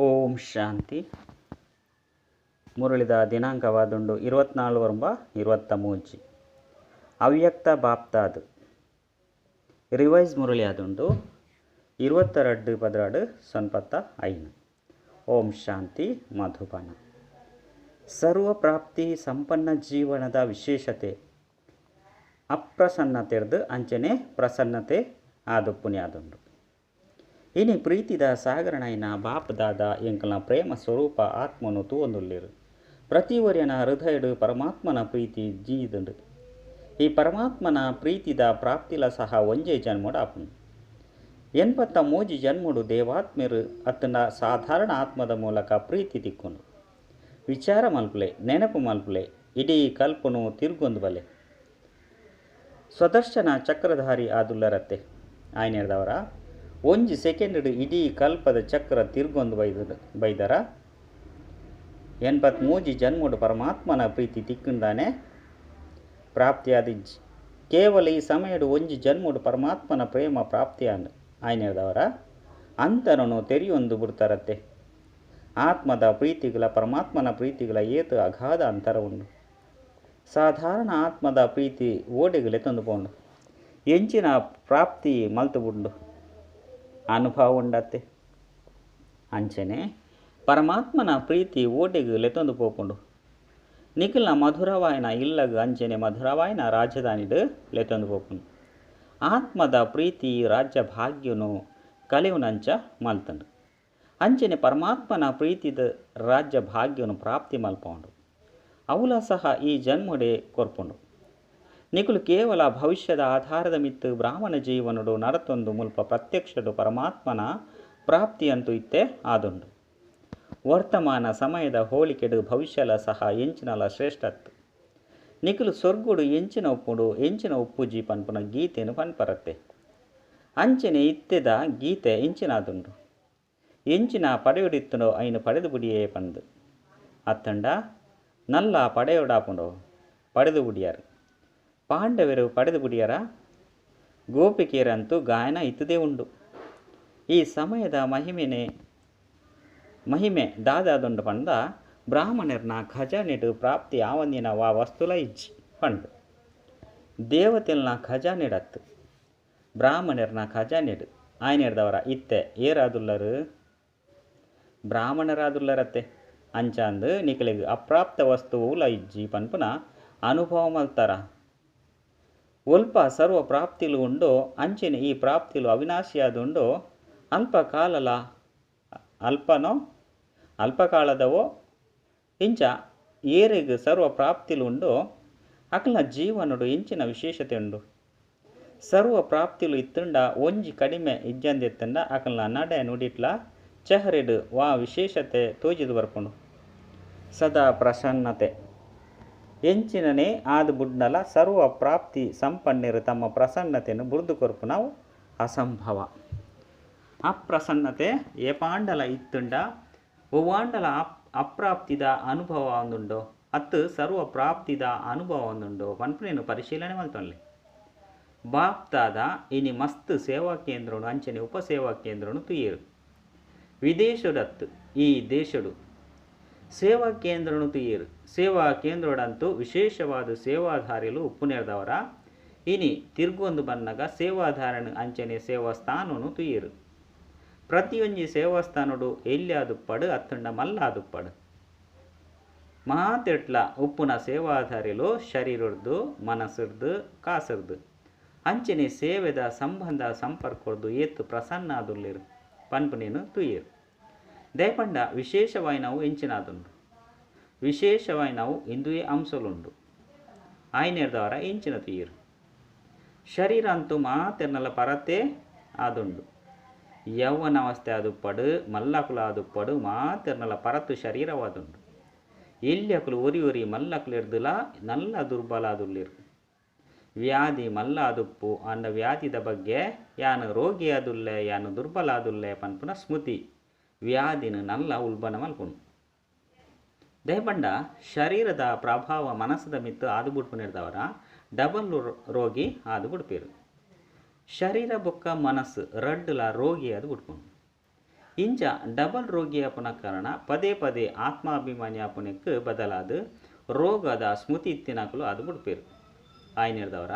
ಓಂ ಶಾಂತಿ. ಮುರಳಿದ ದಿನಾಂಕವಾದುಂಡು 24/9 23. ಅವ್ಯಕ್ತ ಬಾಪ್ತಾದ್ ರಿವೈಸ್ ಮುರಳಿ ಆದುಂಡು 22/12/95. ಓಂ ಶಾಂತಿ. ಮಧುಬನ. ಸರ್ವಪ್ರಾಪ್ತಿ ಸಂಪನ್ನ ಜೀವನದ ವಿಶೇಷತೆ ಅಪ್ರಸನ್ನತೆರ್ದು ಅಂಚನೆ ಪ್ರಸನ್ನತೆ ಆದುಪ್ಪುನಿ ಆದುಂಡು. ಇನಿ ಪ್ರೀತಿದ ಸಾಗರಣೈನ ಬಾಪ್ದಾದ ಎಂಕಲ್ನ ಪ್ರೇಮ ಸ್ವರೂಪ ಆತ್ಮನು ತೂವೊಂದುಲ್ಲೆರ್. ಪ್ರತಿಯೊರಿಯನ ಹೃದಯಡ್ ಪರಮಾತ್ಮನ ಪ್ರೀತಿ ಜೀದುಂಡು. ಈ ಪರಮಾತ್ಮನ ಪ್ರೀತಿದ ಪ್ರಾಪ್ತಿಲ ಸಹ ಒಂಜೇ ಜನ್ಮಡ್ ಆಪುಂಡು. 83 ಜನ್ಮಡು ದೇವಾತ್ಮೆರು ಅತ್ತಂಡ ಸಾಧಾರಣ ಆತ್ಮದ ಮೂಲಕ ಪ್ರೀತಿ ತಿಕ್ಕುಂಡು. ವಿಚಾರ ಮಲ್ಪುಲೆ, ನೆನಪು ಮಲ್ಪುಲೆ, ಇಡೀ ಕಲ್ಪನು ತಿರ್ಗೊಂದು ಬಲೆ. ಸ್ವದರ್ಶನ ಚಕ್ರಧಾರಿ ಆದುಲ್ಲರತ್ತೆ. ಆಯ್ನೆರ್ದವರ ಒಂಜಿ ಸೆಕೆಂಡ್ ಇಡೀ ಕಲ್ಪದ ಚಕ್ರ ತಿರ್ಗೊಂದು ಬೈದರ. 83 ಜನ್ಮಡು ಪರಮಾತ್ಮನ ಪ್ರೀತಿ ತಿಕ್ಕುಂದಾನೆ ಪ್ರಾಪ್ತಿಯಾದಿಜ್ಜಿ. ಕೇವಲ ಈ ಸಮಯಡು ಒಂಜಿ ಜನ್ಮಡು ಪರಮಾತ್ಮನ ಪ್ರೇಮ ಪ್ರಾಪ್ತಿಯಾಂಡ್. ಆಯ್ನೆರ್ದವರ ಅಂತರನು ತೆರಿಯೊಂದು ಬಿಡ್ತಾರತ್ತೆ. ಆತ್ಮದ ಪ್ರೀತಿಗಳ ಪರಮಾತ್ಮನ ಪ್ರೀತಿಗಳ ಏತು ಅಗಾಧ ಅಂತರ ಉಂಡು. ಸಾಧಾರಣ ಆತ್ಮದ ಪ್ರೀತಿ ಓಡೆಗಲೆ ತಂದು ಪೋಂಡು ಎಂಚಿನ ಪ್ರಾಪ್ತಿ ಮಲ್ತು ಬುಂಡು ಅನುಭವ ಉಂಡತ್ತೆ. ಅಂಚನೆ ಪರಮಾತ್ಮನ ಪ್ರೀತಿ ಓಡೆಗು ಲೆತ್ತೊಂದು ಪೋಪುಂಡು. ನಿಖಿಲ್ನ ಮಧುರವಾಯನ ಇಲ್ಲಗ ಅಂಚನೆ ಮಧುರವಾಯನ ರಾಜಧಾನಿಡು ಲೆತ್ತೊಂದು ಪೋಪುಂಡು. ಆತ್ಮದ ಪ್ರೀತಿ ರಾಜ್ಯ ಭಾಗ್ಯನು ಕಲಿಯುನಂಚ ಮಲ್ತಂಡು. ಅಂಚನೆ ಪರಮಾತ್ಮನ ಪ್ರೀತಿದ ರಾಜ್ಯ ಭಾಗ್ಯನು ಪ್ರಾಪ್ತಿ ಮಲ್ಪೌಂಡು. ಅವುಲ ಸಹ ಈ ಜನ್ಮಡೆ ಕೊರ್ಪುಂಡು. ನಿಕುಲು ಕೇವಲ ಭವಿಷ್ಯದ ಆಧಾರದ ಮಿತ್ತು ಬ್ರಾಹ್ಮಣ ಜೀವನಡು ನಡತೊಂದು ಮುಲ್ಪ ಪ್ರತ್ಯಕ್ಷಡು ಪರಮಾತ್ಮನ ಪ್ರಾಪ್ತಿಯಂತೂ ಇತ್ತೆ ಆದುಂಡು. ವರ್ತಮಾನ ಸಮಯದ ಹೋಳಿಕೆಡು ಭವಿಷ್ಯಲ ಸಹ ಎಂಚಿನಲ ಶ್ರೇಷ್ಠತ್ತು. ನಿಕುಲು ಸ್ವರ್ಗುಡು ಎಂಚಿನ ಉಪ್ಪುಡು ಎಂಚಿನ ಉಪ್ಪುಜಿ ಪನ್ಪುನ ಗೀತೆನು ಪನ್ಪರತ್ತೆ. ಅಂಚನೆ ಇತ್ತೆದ ಗೀತೆ ಎಂಚಿನಾದುಂಡು. ಎಂಚಿನ ಪಡೆಯುಡಿತ್ತುಂಡೋ ಐನು ಪಡೆದು ಬುಡಿಯೇ ಪಂದು ಅತ್ತಂಡ ನಲ್ಲ ಪಡೆಯುಡಾಪುಂಡು ಪಡೆದು ಬುಡಿಯಾರು. ಪಾಂಡವರು ಪಡೆದು ಬುಡಿಯಾರ. ಗೋಪಿಕೆಯರಂತೂ ಗಾಯನ ಇತ್ತದೇ ಉಂಡು. ಈ ಸಮಯದ ಮಹಿಮೆ ದಾದಾದುಂಡು ಪಂಡ ಬ್ರಾಹ್ಮಣರ್ನ ಖಜಾನೆಡು ಪ್ರಾಪ್ತಿ ಆವಂದಿನ ವಾ ವಸ್ತುಲ ಇಜ್ಜಿ ಪಂಡು. ದೇವತೆಲ್ನ ಖಜಾನೆಡತ್ತು ಬ್ರಾಹ್ಮಣರ್ನ ಖಜಾನೆಡು ಆಯ್ನೆರ್ದವರ ಇತ್ತೆ ಏರಾದುಲ್ಲರು ಬ್ರಾಹ್ಮಣರಾದುಲ್ಲರತ್ತೆ. ಅಂಚಾಂದು ನಿಕಲಿಗ್ ಅಪ್ರಾಪ್ತ ವಸ್ತು ಉಲ ಇಜ್ಜಿ ಪನ್ಪುನ ಅನುಭವ ಮಲ್ತಾರ. ಒಲ್ಪ ಸರ್ವ ಪ್ರಾಪ್ತಿಲು ಉಂಡೋ ಅಂಚನೆ ಈ ಪ್ರಾಪ್ತಿಲು ಅವಿನಾಶಿಯಾದುಂಡೋ ಅಲ್ಪ ಕಾಲಲ ಅಲ್ಪನೋ ಅಲ್ಪಕಾಲದವೋ ಇಂಚ ಏರೆಗ್ ಸರ್ವ ಪ್ರಾಪ್ತಿಲು ಉಂಡೋ ಅಕಲ್ನ ಜೀವನಡು ಇಂಚಿನ ವಿಶೇಷತೆ ಉಂಡು. ಸರ್ವ ಪ್ರಾಪ್ತಿಲು ಇತ್ತುಂಡ ಒಂಜಿ ಕಡಿಮೆ ಇಜ್ಜಂದಿತ್ತುಂಡ ಅಕಲ್ನ ನಡೆ ನುಡಿಟ್ಲ ಚೆಹರೆಡು ವಾ ವಿಶೇಷತೆ ತೋಜಿದು ಬರ್ಪುಂಡು. ಸದಾ ಪ್ರಸನ್ನತೆ ಎಂಚಿನನೇ ಆದ ಬುಡ್ನಲ ಸರ್ವ ಪ್ರಾಪ್ತಿ ಸಂಪನ್ನೆರು ತಮ್ಮ ಪ್ರಸನ್ನತೆಯನ್ನು ಬುರ್ದು ಕೊರ್ಪುನವು ಅಸಂಭವ. ಅಪ್ರಸನ್ನತೆ ಏಪಾಂಡಲ ಇತ್ತುಂಡ ಒವ್ವಾಂಡಲ ಅಪ್ರಾಪ್ತಿದ ಅನುಭವ ಒಂದುಂಡೋ ಅತ್ತು ಸರ್ವ ಪ್ರಾಪ್ತಿದ ಅನುಭವ ಒಂದುಂಡೋ ಪನ್ಪುನೇನು ಪರಿಶೀಲನೆ ಮಲ್ತೊನ್ಲೆ. ಬಾಪ್ತಾದ ಇನಿ ಮಸ್ತ್ ಸೇವಾ ಕೇಂದ್ರನು ಅಂಚನೆ ಉಪಸೇವಾ ಕೇಂದ್ರನು ತುಯ್ಯರು. ವಿದೇಶಡತ್ತು ಈ ದೇಶಡು ಸೇವಾ ಕೇಂದ್ರನು ತುಯ್ಯರು. ಸೇವಾ ಕೇಂದ್ರಡಂತೂ ವಿಶೇಷವಾದ ಸೇವಾಧಾರಿಲು ಉಪ್ಪುನೇರ್ದವರ ಇನಿ ತಿರ್ಗೊಂದು ಬನ್ನಗ ಸೇವಾಧಾರಣ ಅಂಚನೆ ಸೇವಾ ಸ್ಥಾನನು ತುಯ್ಯರು. ಪ್ರತಿಯೊಂಜಿ ಸೇವಾಸ್ಥಾನಡು ಎಲ್ಯಾದುಪ್ಪಡು ಅತ್ತಂಡ ಮಲ್ಲಾದುಪ್ಪಡು ಮಾತೆಟ್ಲ ಉಪ್ಪುನ ಸೇವಾಧಾರಿಲು ಶರೀರರ್ದು ಮನಸ್ಸಿರ್ದು ಕಾಸಿರ್ದು ಅಂಚನೆ ಸೇವೆದ ಸಂಬಂಧ ಸಂಪರ್ಕರ್ದು ಏತು ಪ್ರಸನ್ನ ಆದುಲ್ಲೇರು ಪನ್ಪುನೇನು ತುಯ್ಯರು. ದೇಪಂಡ ವಿಶೇಷವಾಯಿನವು ಎಂಚಿನಾದುಂಡು. ವಿಶೇಷವಾಯಿನವು ಇಂದುಯೇ ಅಂಶಲುಂಡು. ಆಯ್ನೇರ್ದವರ ಎಂಚಿನ ತುಯ್ಯರು. ಶರೀರ ಅಂತೂ ಮಾತೆರ್ನಲ ಪರತೆ ಆದುಂಡು. ಯೌವನಾವಸ್ಥೆ ಆದುಪ್ಪಡು ಮಲ್ಲಕುಲು ಆದುಪ್ಪಡು ಮಾತೆರ್ನಲ ಪರತು ಶರೀರವಾದುಂಡು. ಎಲ್ಯಕುಲು ಒರಿ ಒರಿ ಮಲ್ಲಕುಲು ನಲ್ಲ ದುರ್ಬಲ ಆದುಲ್ಲೇರು. ವ್ಯಾಧಿ ಮಲ್ಲ ಆದುಪ್ಪು ಅಂಡ ವ್ಯಾಧಿದ ಬಗ್ಗೆ ಯಾನು ರೋಗಿ ಆದುಲ್ಲೆ ಯಾನು ದುರ್ಬಲ ಆದುಲ್ಲೆ ಪನ್ಪುನ ಸ್ಮೃತಿ ವ್ಯಾಧಿನ ನಲ್ಲ ಉಲ್ಬಣ ಮಲ್ಪುಂಡು. ದೇಪಂಡ ಶರೀರದ ಪ್ರಭಾವ ಮನಸ್ಸದ ಮಿತ್ತು ಆದು ಬುಡ್ಪುನಿರ್ದವರ ಡಬಲ್ ರೋಗಿ ಆದು ಬುಡ್ಪೇರು. ಶರೀರ ಬೊಕ್ಕ ಮನಸ್ಸು ರಡ್ಡುಲ ರೋಗಿ ಅದು ಬುಡ್ಪುಂಡು. ಇಂಚ ಡಬಲ್ ರೋಗಿಯಾಪುನ ಕಾರಣ ಪದೇ ಪದೇ ಆತ್ಮಾಭಿಮಾನಿ ಆಪುನಕ್ಕೆ ಬದಲಾದ ರೋಗದ ಸ್ಮೃತಿ ಇತ್ತಿನಕಲು ಅದು ಬಿಡ್ಪೇರು. ಆಯ್ನಿರ್ದವರ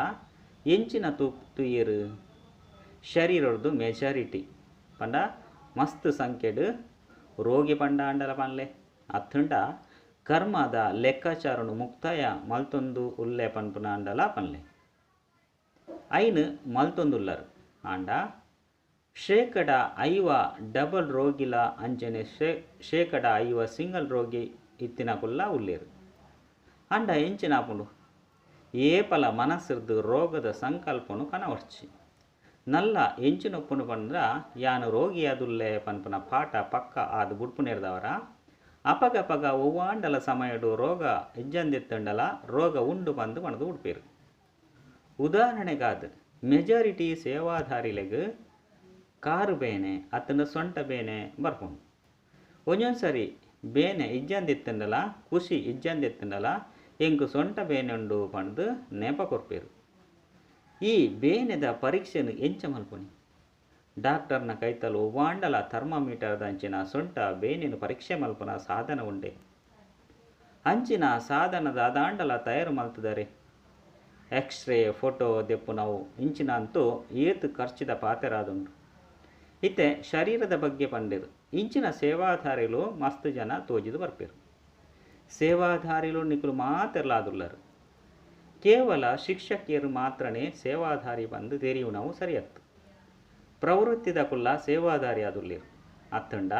ಎಂಚಿನ ತೂಯೇರು ಶರೀರದ್ದು ಮೆಜಾರಿಟಿ ಪಂಡ ಮಸ್ತ್ ಸಂಖ್ಯೆಡು ರೋಗಿ ಪಂಡ ಅಂಡಲ ಪನ್ಲೆ ಅತ್ತುಂಡ ಕರ್ಮದ ಲೆಕ್ಕಾಚಾರನು ಮುಕ್ತಾಯ ಮಲ್ತೊಂದು ಉಲ್ಲೆ ಪನ್ಪುನ ಅಂಡಲ ಪನ್ಲೆ ಐನು ಮಲ್ತೊಂದುಲ್ಲರು. ಆಂಡ 50% ಡಬಲ್ ರೋಗಿಲ ಅಂಚನೆ 50% ಸಿಂಗಲ್ ರೋಗಿ ಇತ್ತಿನಕುಲ್ಲ ಉಲ್ಲೇರು. ಅಂಡ ಎಂಚಿನಾಪುಂಡು ಏಪಲ ಮನಸ್ಸಿರ್ದು ರೋಗದ ಸಂಕಲ್ಪನು ಕನವರ್ಚಿ ನಲ್ಲ ಎಂಚಿನೊಪ್ಪುನು ಪಂದ್ರ ಯಾನು ರೋಗಿಯಾದುಲ್ಲೆ ಪನ್ಪುನ ಪಾಠ ಪಕ್ಕ ಆದು ಬುಡ್ಪುನೇರ್ದವರ ಅಪಗಪಗ ಒವ್ವಾಂಡಲ ಸಮಯಡು ರೋಗ ಇಜ್ಜಂದಿತ್ತಂಡಲ ರೋಗ ಉಂಡು ಬಂದು ಪಣದು ಉಡ್ಪೇರು. ಉದಾಹರಣೆಗಾದ ಮೆಜಾರಿಟಿ ಸೇವಾಧಾರಿಲೆಗ್ ಕಾರು ಬೇನೆ ಅತ್ತಂಡ ಸೊಂಟ ಬೇನೆ ಬರ್ಪುಂಡು. ಒಂದೊಂದು ಸರಿ ಬೇನೆ ಇಜ್ಜಂದಿತ್ತಂಡಲ ಖುಷಿ ಇಜ್ಜಂದಿತ್ತಂಡಲ ಎಂಕು ಸೊಂಟ ಬೇನೆ ಉಂಡು ಪಂಡ್ದು ನೆಪ ಕೊರ್ಪೇರು. ಈ ಬೇನೆದ ಪರೀಕ್ಷೆನು ಎಂಚ ಮಲ್ಪುನಿ ಡಾಕ್ಟರ್ನ ಕೈತಲು ಒವ್ವಾಂಡಲ ಥರ್ಮಾಮೀಟರ್ದ ಅಂಚಿನ ಸೊಂಟ ಬೇನೆನು ಪರೀಕ್ಷೆ ಮಲ್ಪುನ ಸಾಧನ ಉಂಡೆ. ಅಂಚಿನ ಸಾಧನದ ಅದಾಂಡಲ ತಯಾರು ಮಲ್ತದರೆ ಎಕ್ಸ್ರೇ ಫೋಟೋ ದೆಪ್ಪುನವು ಇಂಚಿನ ಅಂತೂ ಏತು ಖರ್ಚಿದ ಪಾತೆರಾದುಂಡು. ಇತ್ತೆ ಶರೀರದ ಬಗ್ಗೆ ಪಂಡಿರು ಇಂಚಿನ ಸೇವಾಧಾರಿಲು ಮಸ್ತ್ ಜನ ತೋಜಿದು ಬರ್ಪೇರು. ಸೇವಾಧಾರಿಲು ನಿಕುಲು ಮಾತೆರ್ಲಾದುಲ್ಲರು. ಕೇವಲ ಶಿಕ್ಷಕಿಯರು ಮಾತ್ರನೇ ಸೇವಾಧಾರಿ ಬಂದು ತೆರೆಯುವವು ಸರಿಯತ್ತು. ಪ್ರವೃತ್ತಿದ ಕುಲ್ಲ ಸೇವಾಧಾರಿ ಆದುಲ್ಲೇರು. ಅತ್ತಂಡ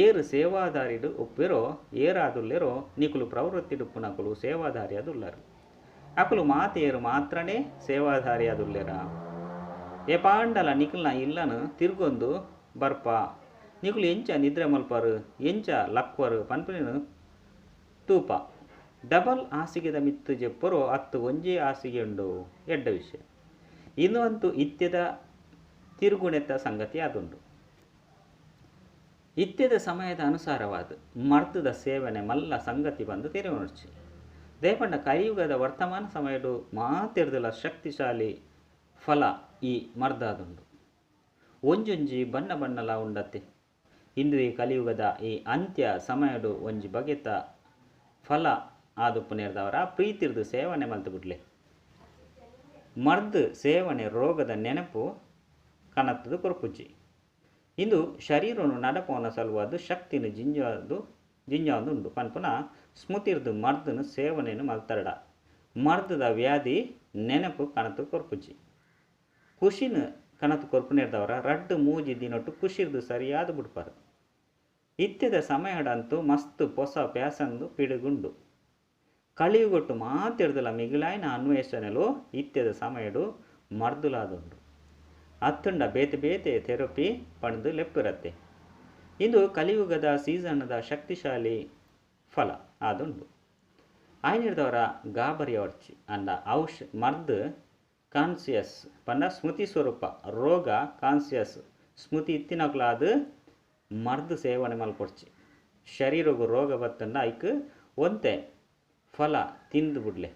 ಏರು ಸೇವಾಧಾರಿಡು ಉಪ್ಪಿರೋ ಏರಾದುಲ್ಲೇರೋ ನಿಕುಲು ಪ್ರವೃತ್ತಿಡುಪ್ಪುನಕುಲು ಸೇವಾಧಾರಿ ಆದುಲ್ಲರು. ಅಕುಲು ಮಾತೇರು ಮಾತ್ರನೇ ಸೇವಾಧಾರಿ ಆದುಲ್ಲೇರ. ಏಪಾಂಡಲ ನಿಕುಲ್ನ ಇಲ್ಲನು ತಿರ್ಗೊಂದು ಬರ್ಪ ನಿಕುಲು ಎಂಚ ನಿದ್ರೆ ಮಲ್ಪರು ಎಂಚ ಲಕ್ವರು ಪನ್ಪುನೇನು ತೂಪ. ಡಬಲ್ ಹಾಸಿಗೆದ ಮಿತ್ತು ಜೆಪ್ಪರು ಅತ್ತು ಒಂಜೇ ಹಾಸಿಗೆ ಉಂಡು ಎಡ್ಡ ವಿಷಯ. ಇನ್ನೊಂದು ಇತ್ಯದ ತಿರುಗುಣೆತ್ತ ಸಂಗತಿ ಆದುಂಡು. ಇತ್ಯದ ಸಮಯದ ಅನುಸಾರವಾದ ಮರ್ತದ ಸೇವನೆ ಮಲ್ಲ ಸಂಗತಿ ಬಂದು ತೆರೆಯುಣರ್ಚಿ. ದೇಪಂಡ ಕಲಿಯುಗದ ವರ್ತಮಾನ ಸಮಯಡು ಮಾತಿರ್ದಲ ಶಕ್ತಿಶಾಲಿ ಫಲ ಈ ಮರ್ದಾದುಂಡು. ಒಂಜೊಂಜಿ ಬಣ್ಣ ಬಣ್ಣಲ ಉಂಡತ್ತೆ. ಇಂದು ಈ ಕಲಿಯುಗದ ಈ ಅಂತ್ಯ ಸಮಯಡು ಒಂಜಿ ಬಗೆತ ಫಲ ಆದುಪ್ಪು ನೇರ್ದವರ ಪ್ರೀತಿರ್ದು ಸೇವನೆ ಮಲ್ತು ಬಿಡ್ಲೆ. ಮರ್ದು ಸೇವನೆ ರೋಗದ ನೆನಪು ಕನತ್ತದು ಕೊರ್ಪುಜ್ಜಿ. ಇಂದು ಶರೀರನು ನಡಪವನ ಸಲುವಾದ ಶಕ್ತಿನ ಜಿಂಜಾದು ಉಂಡು ಪನ್ಪುನ ಸ್ಮೃತಿರ್ದು ಮರ್ದನು ಸೇವನೆಯನ್ನು ಮಲ್ತರಡ ಮರ್ದದ ವ್ಯಾಧಿ ನೆನಪು ಕನತು ಕೊರ್ಪುಜ್ಜಿ. ಖುಷಿನ ಕನತು ಕೊರ್ಪುನೇರ್ದವರ ರಡ್ಡು ಮೂಜಿ ದಿನೊಟ್ಟು ಖುಷಿರ್ದು ಸರಿಯಾದ ಬಿಡ್ಪಾರು. ಇತ್ಯದ ಸಮಯಡಂತೂ ಮಸ್ತ್ ಪೊಸ ಪ್ಯಾಸಂದು ಪಿಡುಗುಂಡು. ಕಳಿಯುಗೊಟ್ಟು ಮಾತಿರ್ದಲ ಮಿಗಿಲಾಯಿನ ಅನ್ವೇಷಣೆಲು ಇತ್ಯದ ಸಮಯಡು ಮರ್ದುಲಾದುಂಡು. ಅತ್ತುಂಡ ಬೇತೆ ಬೇತೆ ಥೆರಪಿ ಪಣದು ಲೆಪ್ಪಿರತ್ತೆ. ಇದು ಕಲಿಯುಗದ ಸೀಸನ್ದ ಶಕ್ತಿಶಾಲಿ ಫಲ ಆದುಂಡು. ಆಯ್ನಿರ್ದವರ ಗಾಬರಿ ಅವರ್ಚಿ ಅಂಡ ಔಷ್ ಮರ್ದು ಕಾನ್ಸಿಯಸ್ ಪಂಡ ಸ್ಮೃತಿ ಸ್ವರೂಪ ರೋಗ ಕಾನ್ಸಿಯಸ್ ಸ್ಮೃತಿ ಇತ್ತಿನಕ್ಲಾದ ಮರ್ದು ಸೇವನೆ ಮಲ್ಪೊಡ್ಚಿ. ಶರೀರಗು ರೋಗ ಬತ್ತಂಡ ಐಕ್ ಒಂತೆ ಫಲ ತಿಂದು ಬಿಡ್ಲೆ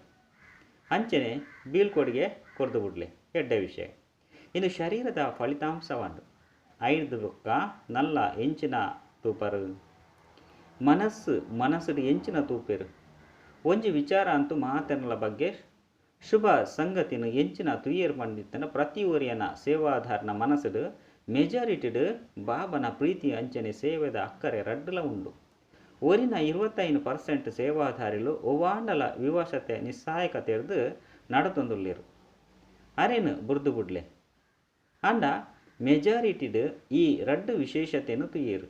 ಅಂಚನೆ ಬೀಳ್ಕೊಡುಗೆ ಕೊರ್ದು ಬಿಡ್ಲೆ ಎಡ್ಡೆ ವಿಷಯ. ಇನ್ನು ಶರೀರದ ಫಲಿತಾಂಶವನ್ನು ಐದು ಬೊಕ್ಕ ನಲ್ಲ ಎಂಚಿನ ತೂಪರು ಮನಸ್ಸು ಮನಸ್ಸು ಎಂಚಿನ ತೂಪೇರು ಒಂಜಿ ವಿಚಾರ ಅಂತೂ ಮಾತನಲ ಬಗ್ಗೆ ಶುಭ ಸಂಗತಿನ ಎಂಚಿನ ತುಯ್ಯರ್ ಪಂಡಿತನ ಪ್ರತಿ ಒರಿಯನ ಸೇವಾಧಾರನ ಮನಸ್ಸುಡು ಮೆಜಾರಿಟಿಡು ಬಾಬನ ಪ್ರೀತಿ ಅಂಚನೆ ಸೇವೆದ ಅಕ್ಕರೆ ರಡ್ಡುಲ ಉಂಡು. ಒರಿನ 25% ಸೇವಾಧಾರಿಲು ಒವಾಂಡಲ ವಿವಶತೆ ನಿಸ್ಸಹಾಯಕತೆರ್ದು ನಡತೊಂದುಲ್ಲೇರು ಅರೇನು ಬುರ್ದು ಬುಡ್ಲೆ. ಅಂಡ ಮೆಜಾರಿಟಿಡು ಈ ರಡ್ಡು ವಿಶೇಷತೆಯನ್ನು ತುಯ್ಯೇರು.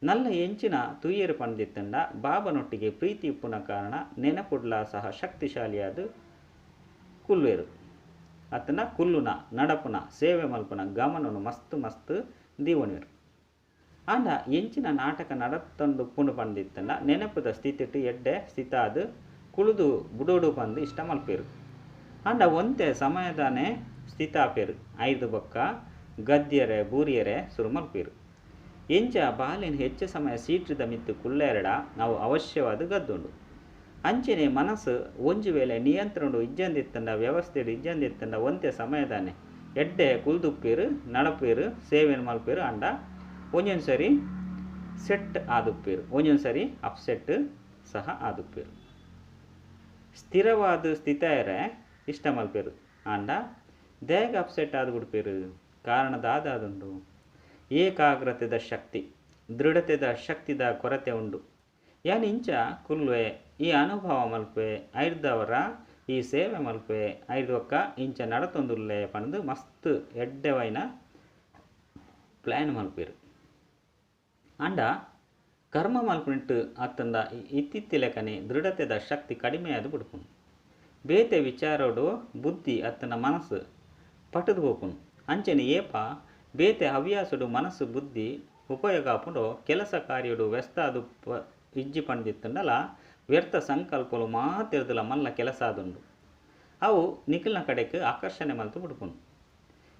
ನಲ್ಲ ಎಂಚಿನ ತುಯ್ಯರು ಪಂಡಿತ್ತಂಡ ಬಾಬನೊಟ್ಟಿಗೆ ಪ್ರೀತಿ ಉಪ್ಪುನ ಕಾರಣ ನೆನಪುಡ್ಲ ಸಹ ಶಕ್ತಿಶಾಲಿಯಾದ ಕುಲ್ವೇರು. ಅತನ ಕುಲ್ಲುನ ನಡಪುನ ಸೇವೆ ಮಲ್ಪುನ ಗಮನನು ಮಸ್ತ್ ಮಸ್ತ್ ದೀವಣಿರು. ಆಂಡ ಎಂಚಿನ ನಾಟಕ ನಡತ್ತಂದು ಪುಣು ಪಂದಿತ್ತಂಡ ನೆನಪುದ ಸ್ಥಿತಿಟ್ಟು ಎಡ್ಡೆ ಸ್ಥಿತಾದು ಕುಳಿದು ಬುಡೋಡು ಪಂದು ಇಷ್ಟ ಮಲ್ಪೇರು. ಆಂಡ ಒಂತೆ ಸಮಯದಾನೆ ಸ್ಥಿತಾಪೇರು ಐದು ಬೊಕ್ಕ ಗದ್ಯರೆ ಬೂರಿಯರೆ ಸುರು ಮಲ್ಪೇರು. ಎಂಚ ಬಾಲಿನ ಹೆಚ್ಚು ಸಮಯ ಸೀಟ್ರಿದ ಮಿತ್ತು ಕುಲ್ಲೇರಡ ನಾವು ಅವಶ್ಯವಾದ ಗದ್ದುಂಡು. ಅಂಚನೆ ಮನಸ್ಸು ಒಂಜಿ ವೇಳೆ ನಿಯಂತ್ರಣ ಇಜ್ಜಂದಿತ್ತಂಡ ವ್ಯವಸ್ಥೆಡು ಇಜ್ಜಂದಿತ್ತಂಡ ಒಂತೆ ಸಮಯದಾನೆ ಎಡ್ಡೆ ಕುಲ್ದುಪ್ಪೇರು ನಡಪೇರು ಸೇವೆನು ಮಲ್ಪೇರು. ಅಂಡ ಒಂಜೊಂದು ಸರಿ ಸೆಟ್ ಆದುಪ್ಪೇರು, ಒಂಜೊಂದು ಸರಿ ಅಪ್ಸೆಟ್ ಸಹ ಆದುಪ್ಪೇರು. ಸ್ಥಿರವಾದ ಸ್ಥಿತಯರೆ ಇಷ್ಟ ಮಲ್ಪೇರು ಆಂಡ ದೇಗ ಅಪ್ಸೆಟ್ ಆದ ಬಿಡ್ಪೇರು. ಕಾರಣ ದಾದಾದುಂಡು ಏಕಾಗ್ರತೆದ ಶಕ್ತಿ, ದೃಢತೆದ ಶಕ್ತಿದ ಕೊರತೆ ಉಂಡು. ಯಾನ್ ಇಂಚ ಕುಲ್ವೆ ಈ ಅನುಭವ ಮಲ್ಪೆ ಐರ್ದವರ ಈ ಸೇವೆ ಮಲ್ಪೆ ಐರ್ದೊಕ್ಕ ಇಂಚ ನಡತೊಂದುಲ್ಲೆ ಪಂದು ಮಸ್ತ್ ಎಡ್ಡೆವೈನ ಪ್ಲ್ಯಾನ್ ಮಲ್ಪೇರು. ಆಂಡ ಕರ್ಮ ಮಲ್ಪುನಿಟ್ಟು ಅತ್ತಂದ ಇತ್ತಿತ್ತಿಲೆಕನೆ ದೃಢತೆದ ಶಕ್ತಿ ಕಡಿಮೆ ಆದ್ ಬಿಡ್ಪುಂಡು. ಬೇತೆ ವಿಚಾರೋಡು ಬುದ್ಧಿ ಅತ್ತನ ಮನಸ್ಸು ಪಟದು ಹೋಪುಂಡು. ಅಂಚನೆ ಏಪ ಬೇತೆ ಹವ್ಯಾಸಡು ಮನಸ್ಸು ಬುದ್ಧಿ ಉಪಯೋಗ ಆಪುಂಡೋ ಕೆಲಸ ಕಾರ್ಯಡು ವ್ಯಸ್ತ ಅದು ಇಜ್ಜಿ ಪಂಡಿತ್ತಂಡಲ ವ್ಯರ್ಥ ಸಂಕಲ್ಪಲು ಮಾತಿರ್ದಲ ಮಲ್ಲ ಕೆಲಸ ಆದುಂಡು. ಅವು ನಿಖಿಲ್ನ ಕಡೆಗೆ ಆಕರ್ಷಣೆ ಮಲ್ತು ಬಿಡ್ಪುಂಡು.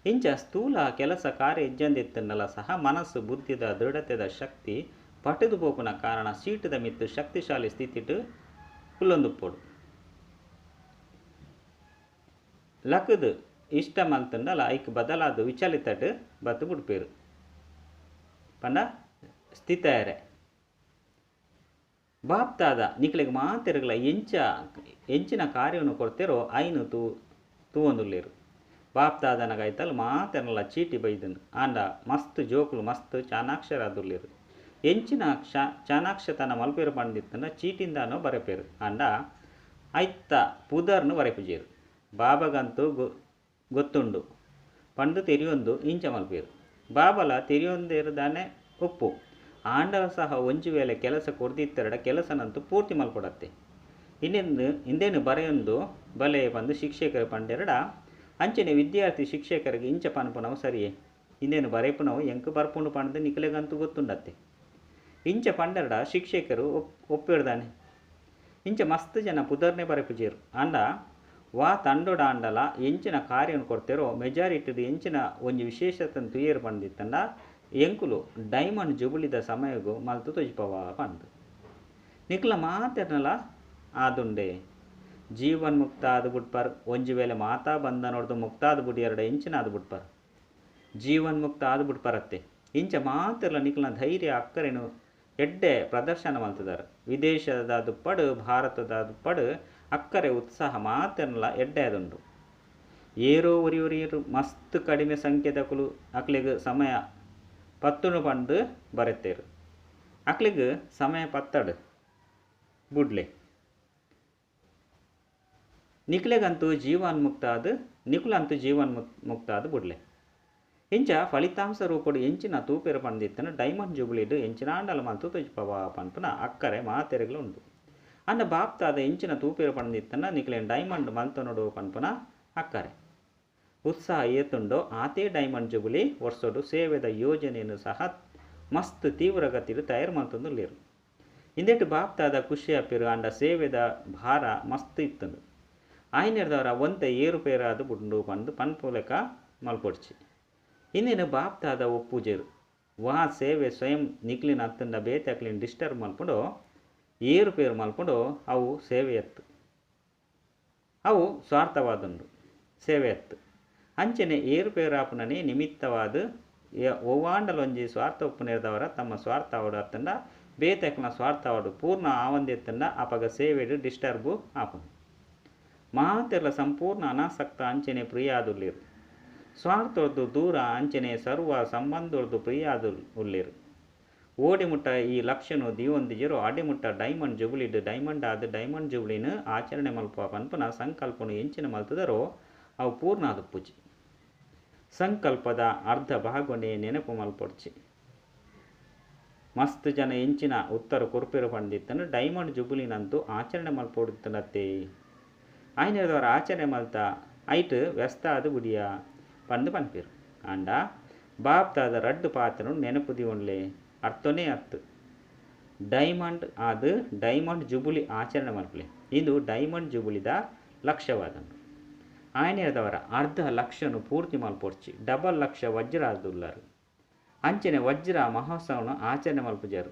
ಇಂಚ ಸ್ಥೂಲ ಕೆಲಸ ಕಾರ್ಯ ಇಜ್ಜಂದಿತ್ತಂಡಲ ಸಹ ಮನಸ್ಸು ಬುದ್ಧಿದ ದೃಢತೆದ ಶಕ್ತಿ ಪಟದು ಪೋಪುನ ಕಾರಣ ಸೀಟದ ಮಿತ್ತು ಶಕ್ತಿಶಾಲಿ ಸ್ಥಿತಿಟು ಕುಲ್ಲೊಂದುಪ್ಪೋಡು. ಲಕದು ಇಷ್ಟ ಮಲ್ತಂಡಲ ಐಕ್ ಬದಲಾದ ವಿಚಲಿತಟ್ ಬತ್ತು ಬಿಡ್ಪೇರು ಪಂಡ ಸ್ಥಿತಯರೆ. ಬಾಪ್ತಾದ ನಿಕ್ಲೆಗ್ ಮಾತೆರ್ಗಲ ಎಂಚಿನ ಕಾರ್ಯವನ್ನು ಕೊಡ್ತೇರೋ ಐನು ತೂವೊಂದುಲ್ಲೇರು. ಬಾಪ್ತಾದನಗಾಯ್ತಲ್ ಮಾತೆರ್ನಲ ಚೀಟಿ ಬೈದನು. ಆಂಡ ಮಸ್ತ್ ಜೋಕುಲು ಮಸ್ತ್ ಚಾಣಾಕ್ಷರಾದುಲ್ಲೇರು. ಎಂಚಿನ ಚಾಣಾಕ್ಷತನ ಮಲ್ಪೇರು ಪಂಡಿತ್ತಂಡ ಚೀಟಿಂದಾನೋ ಬರೆಪೇರು. ಆಂಡ ಐತ್ತ ಪುದರ್ನು ಬರೆಪುಜೇರು. ಬಾಬಗಂತೂ ಗೊತ್ತುಂಡು ಪಂಡು ತೆರಿಯೊಂದು ಇಂಚ ಮಲ್ಪೇರು. ಬಾಬಲ ತೆರಿಯೊಂದೇರು ದಾನೆ ಉಪ್ಪು. ಆಂಡಲ ಸಹ ಒಂಜಿ ವೇಳೆ ಕೆಲಸ ಕೊರ್ದಿತ್ತೆರಡ ಕೆಲಸನಂತೂ ಪೂರ್ತಿ ಮಲ್ಪಡತ್ತೆ. ಇನ್ನೆಂದು ಇಂದೇನು ಬರೆಯೊಂದು ಬಲೆ ಪಂದು ಶಿಕ್ಷಕರು ಪಂಡೆರಡ ಅಂಚನೆ ವಿದ್ಯಾರ್ಥಿ ಶಿಕ್ಷಕರಿಗೆ ಇಂಚ ಪನ್ಪುನವು ಸರಿಯೇ. ಇಂದೇನು ಬರೆಪುನವು ಎಂಕ್ ಬರ್ಪುಂಡು ಪಂಡ್ದು ನಿಕ್ಲೆಗಂತೂ ಗೊತ್ತುಂಡತ್ತೆ. ಇಂಚ ಪಂಡೆರಡ ಶಿಕ್ಷಕರು ಒಪ್ಪಿಡ್ದಾನೆ. ಇಂಚ ಮಸ್ತ್ ಜನ ಪುದರ್ನೆ ಬರೆಪುಜೇರು. ಆಂಡ ವಾ ತಂಡೋಡ ಆಂಡಲ ಎಂಚಿನ ಕಾರ್ಯವನ್ನು ಕೊಡ್ತೇರೋ ಮೆಜಾರಿಟಿದು ಎಂಚಿನ ಒಂಜಿ ವಿಶೇಷತೆ ತುಯೇರು ಪಂಡಿತ್ತಂಡ ಎಂಕುಲು ಡೈಮಂಡ್ ಜುಬುಲಿದ ಸಮಯಗು ಮಲ್ತು ತೊಜಿಪವ ಪಂದು ನಿಕ್ಲ ಮಾತೆರ್ನಲ ಆದುಂಡೆ. ಜೀವನ್ ಮುಕ್ತ ಆದು ಬಿಡ್ಪಾರ್. ಒಂಜಿ ವೇಳೆ ಮಾತಾ ಬಂಧನೊಡ್ದು ಮುಕ್ತ ಆದು ಬಿಡಿ ಎರಡು ಇಂಚಿನ ಆದು ಬಿಡ್ಪಾರ್. ಜೀವನ್ ಮುಕ್ತ ಆದು ಬಿಡ್ಪಾರತ್ತೆ. ಇಂಚ ಮಾತೆರ್ಲ ನಿಕ್ಲನ ಧೈರ್ಯ ಅಕ್ಕರೇನು ಎಡ್ಡೆ ಪ್ರದರ್ಶನ ಮಲ್ತದಾರ. ವಿದೇಶದ ದುಪ್ಪಡು ಭಾರತದ ದುಪ್ಪಡು ಅಕ್ಕರೆ ಉತ್ಸಾಹ ಮಾತೆರ್ನಲ ಎಡ್ಡೆ ಆದುಂಡು. ಏರೋ ಒರಿ ಒರಿಯರು ಮಸ್ತ್ ಕಡಿಮೆ ಸಂಖ್ಯೆದಕುಲು ಅಕ್ಲೆಗ್ ಸಮಯ ಪತ್ತುನು ಪಂದು ಬರೆತೇರು. ಅಕ್ಲೆಗ್ ಸಮಯ ಪತ್ತಡು ಬುಡ್ಲೆ. ನಿಕ್ಲೆಗಂತೂ ಜೀವನ್ಮುಕ್ತ ಆದ ನಿಕುಲಂತೂ ಜೀವನ್ ಮುಕ್ತ ಆದ ಬುಡ್ಲೆ. ಇಂಚ ಫಲಿತಾಂಶ ರೂಪಡು ಎಂಚಿನ ತೂಪೆರು ಪಂದಿತ್ತನ ಡೈಮಂಡ್ ಜುಬ್ಲಿಡ್ ಎಂಚಿನಾಂಡಲ ಮಲ್ತು ತೊಜಿಪವ ಪನ್ಪುನ ಅಕ್ಕರೆ ಮಾತೆರೆಗ್ಲು ಉಂಡು. ಅಂಡ ಬಾಪ್ತಾದ ಎಂಚಿನ ತೂಪೆರು ಪಂದಿತ್ತನ ನಿಕ್ಲೆನ್ ಡೈಮಂಡ್ ಮಲ್ತನೊಡು ಪನ್ಪುನ ಅಕ್ಕರೆ ಉತ್ಸಾಹ ಏತುಂಡೋ ಆತೇ ಡೈಮಂಡ್ ಜುಬ್ಲಿ ವರ್ಷಡು ಸೇವೆದ ಯೋಜನೆಯನ್ನು ಸಹ ಮಸ್ತ್ ತೀವ್ರಗತಿಡು ತಯಾರು ಮಲ್ತೊಂದುಲ್ಲೇರು. ಇಂದೆಟು ಬಾಪ್ತಾದ ಖುಷಿ ಅಪ್ಪಿರು. ಅಂಡ ಸೇವೆದ ಭಾರ ಮಸ್ತ್ ಇತ್ತುಂಡು. ಆಯ್ನೆರ್ದವರ ಒಂತೆ ಏರುಪೇರಾದ ಬುಡ್ಡು ಪಂದು ಪನ್ಪುಲೆಕ ಮಲ್ಪೊಡ್ಚಿ. ಇನ್ನೇನು ಬಾಪ್ತಾದ ಒಪ್ಪುಜೇರು. ವಾ ಸೇವೆ ಸ್ವಯಂ ನಿಕ್ಲಿನ ಅತ್ತಂಡ ಬೇತೆ ಅಕ್ಲಿನ ಡಿಸ್ಟರ್ಬ್ ಮಲ್ಪುಂಡೋ ಏರುಪೇರು ಮಲ್ಪುಂಡೋ ಅವು ಸೇವೆ ಎತ್ತು, ಅವು ಸ್ವಾರ್ಥವಾದುಂಡು ಸೇವೆ ಎತ್ತು. ಅಂಚನೆ ಏರುಪೇರಾಪುನನೇ ನಿಮಿತ್ತವಾದ ಒವ್ವಾಂಡಲೊಂಜಿ ಸ್ವಾರ್ಥ ಉಪ್ಪುನೇರ್ದವರ ತಮ್ಮ ಸ್ವಾರ್ಥ ಅವಡು ಅತ್ತಂಡ ಬೇತೆ ಅಕ್ಲಿನ ಸ್ವಾರ್ಥ ಅವಡು ಪೂರ್ಣ ಆವಂದೆತ್ತಂಡ ಅಪಗ ಸೇವೆಡು ಡಿಸ್ಟರ್ಬು ಆಪುಂಡು. ಮಾತೆರ್ಲ ಸಂಪೂರ್ಣ ಅನಾಸಕ್ತ ಅಂಚನೆ ಪ್ರಿಯಾದುಲ್ಲೇರು. ಸ್ವಾರ್ಥೊರ್ದು ದೂರ ಅಂಚನೆ ಸರ್ವ ಸಂಬಂಧೊರ್ದು ಪ್ರಿಯಾದು ಉಲ್ಲೇರು. ಓಡಿಮುಟ್ಟ ಈ ಲಕ್ಷನು ದೀವೊಂದಿಜರು ಅಡಿಮುಟ್ಟ ಡೈಮಂಡ್ ಜುಬ್ಲಿಡ್ ಡೈಮಂಡ್ ಆದ ಡೈಮಂಡ್ ಜುಬ್ಲಿನ ಆಚರಣೆ ಮಲ್ಪ ಪನ್ಪುನ ಸಂಕಲ್ಪನು ಎಂಚಿನ ಮಲ್ತದರೋ ಅವು ಪೂರ್ಣ ಆದ ಪೂಜೆ. ಸಂಕಲ್ಪದ ಅರ್ಧ ಭಾಗನೆ ನೆನಪು ಮಲ್ಪೊಡ್ಚಿ. ಮಸ್ತ್ ಜನ ಎಂಚಿನ ಉತ್ತರ ಕೊರ್ಪೆರು ಪಂಡಿತ್ತನು ಡೈಮಂಡ್ ಜುಬ್ಲಿನಂತೂ ಆಚರಣೆ ಮಲ್ಪೊಡುತ್ತನತ್ತೆ. ಆಯ್ನದವರ ಆಚರಣೆ ಮಲ್ತ ಐಟ್ ವ್ಯಸ್ತ ಅದು ಗುಡಿಯ ಪಂದು ಪನ್ಪೇರು. ಆಂಡ ಬಾಪ್ತಾದ ರಡ್ಡು ಪಾತ್ರನು ನೆನಪು ದಿವೊನ್ಲೆ ಅರ್ಥನೇ ಅತ್ತು. ಡೈಮಂಡ್ ಆದ ಡೈಮಂಡ್ ಜುಬುಲಿ ಆಚರಣೆ ಮಲ್ಪಲೆ. ಇದು ಡೈಮಂಡ್ ಜುಬುಲಿದ ಲಕ್ಷ್ಯವಾದನು. ಆಯ್ನೇದವರ ಅರ್ಧ ಲಕ್ಷನು ಪೂರ್ತಿ ಮಲ್ಪೊಡ್ಚಿ. ಡಬಲ್ ಲಕ್ಷ ವಜ್ರ ಆದುಲ್ಲಾರು. ಅಂಚನೆ ವಜ್ರ ಮಹೋತ್ಸವನು ಆಚರಣೆ ಮಲ್ಪುಜಾರು.